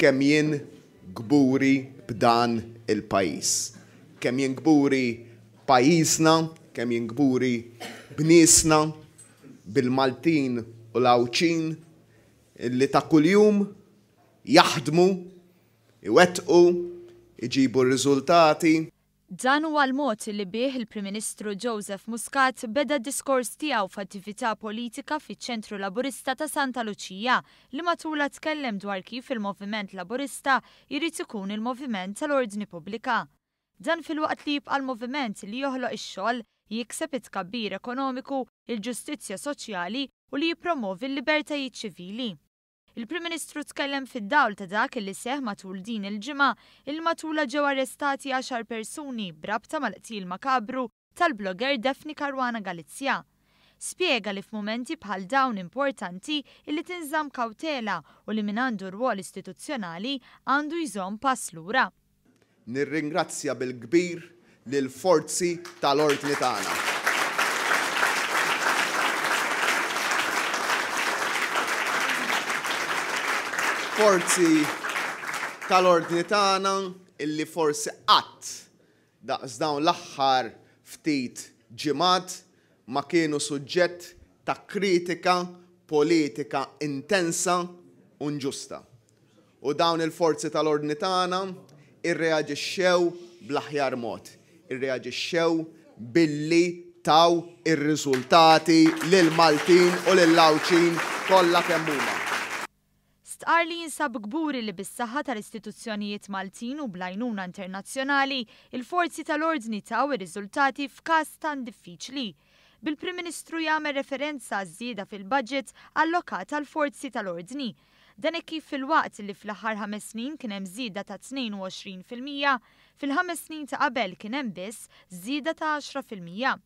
kemm jien kburi b'dan il-pajjiż. Kemm jien kburi b'pajjiżna, kemm jien kburi b'niesna, bil-Maltin u l-Għawdxin li ta' kuljum jaħdmu, iwettqu, iġibu r-riżultati. Dan huwa l-mod li bih il-Prim Ministru Joseph Muscat beda d-diskors tiegħu f'attività politika fiċ-Ċentru Laburista ta' Santa Luċija li matulha tkellem dwar kif il-Moviment Laburista jrid ikun il-moviment tal-ordni pubblika. Dan filwaqt li jibqa' l-moviment li joħloq ix-xogħol, jikseb it-tkabbir ekonomiku, il-ġustizzja soċjali u li jippromovi l-libertajiet ċivili. Il-Prim Ministru tkellem fid-dawl ta' dak li seħħ matul din il-ġimgħa illi matulha ġew arrestati għaxar persuni b'rabta mal-qtil makabru tal-blogger Daphne Caruana Galizia. Spjega li f'mumenti bħal dawn importanti illi tinżamm kawtela u li min għandu rwol istituzzjonali għandu jżomm pass lura. Nirringrazzja bil-kbir lill-forzi tal-ordni tagħna. Forzi tal-ordni tagħna illi forsi qatt daqs dawn l-aħħar ftit ġimgħat ma kienu suġġett ta' kritika politika intensa u nġusta. U dawn il-forzi tal-ordni tagħna irreaġixxew bl-aħjar mod. Irreaġixxew billi taw ir-riżultati lill-Maltin u lill-Għawdxin kollha kemm huma. Stqarr li jinsab kburi li bis-saħħa tal-istituzzjonijiet Maltin u bl-għajnuna internazzjonali, il-forzi tal-ordni taw ir-riżultati f'każ tant diffiċli. Bil-Prim Ministru jagħmel referenza għaż-żieda fil-budget allokat għall-forzi tal-ordni. Dan hekk kif filwaqt li fl-aħħar ħames snin kien hemm żieda ta' 22%, fil-ħames snin ta' qabel kien hemm biss żieda ta' 10%.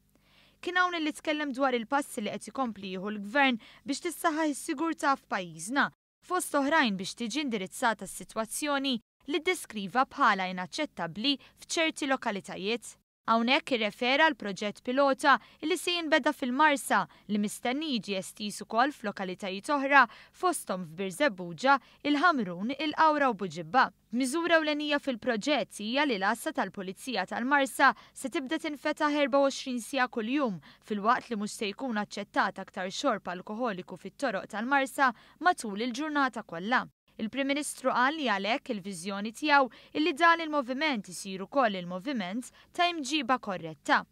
Kien hawn illi tkellem dwar il-passi li qed ikompli jieħu l-Gvern biex tissaħħaħ is-sigurtà f'pajjiżna, fost oħrajn biex tiġi indirizzata s-sitwazzjoni li ddeskriva bħala inaċċettabbli f'ċerti lokalitajiet. Hawnhekk irrefera għal proġett pilota li se jinbeda fil-Marsa li mistenni jiġi estiż ukoll f'lokalitajiet oħra fosthom f'Birżebbuġa, il-Ħamrun, il-Qawra u Buġibba. Miżura ewlenija fil-proġett hija li l-għassa tal-Pulizija tal-Marsa se tibda tinfetaħ 24 siegħa kuljum filwaqt li mhux se jkun aċċettat aktar xorb alkoħoliku fit-toroq tal-Marsa matul il-ġurnata kollha. Il-Prim Ministru qal li għalhekk il-viżjoni tiegħu illi dan il-moviment isir ukoll il-moviment ta' imġiba korretta.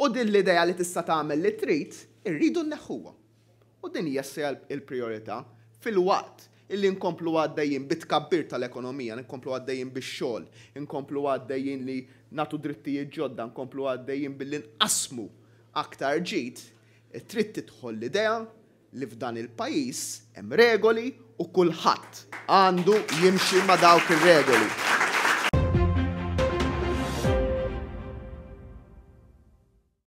U din l-idea li tista' tagħmel li trid, irridu nneħħuha. U din hija issa l-prijorità, filwaqt illi nkomplu għaddejjin bit-tkabbir tal-ekonomija, nkomplu għaddejjin bix-xogħol, inkomplu għaddejjin li nagħtu drittijiet ġodda, nkomplu għaddejjin billi nqassmu aktar ġid, trid tidħol l-idea li f'dan il-pajjiż hemm regoli u kulħadd għandu jimxi ma' dawk ir-regoli.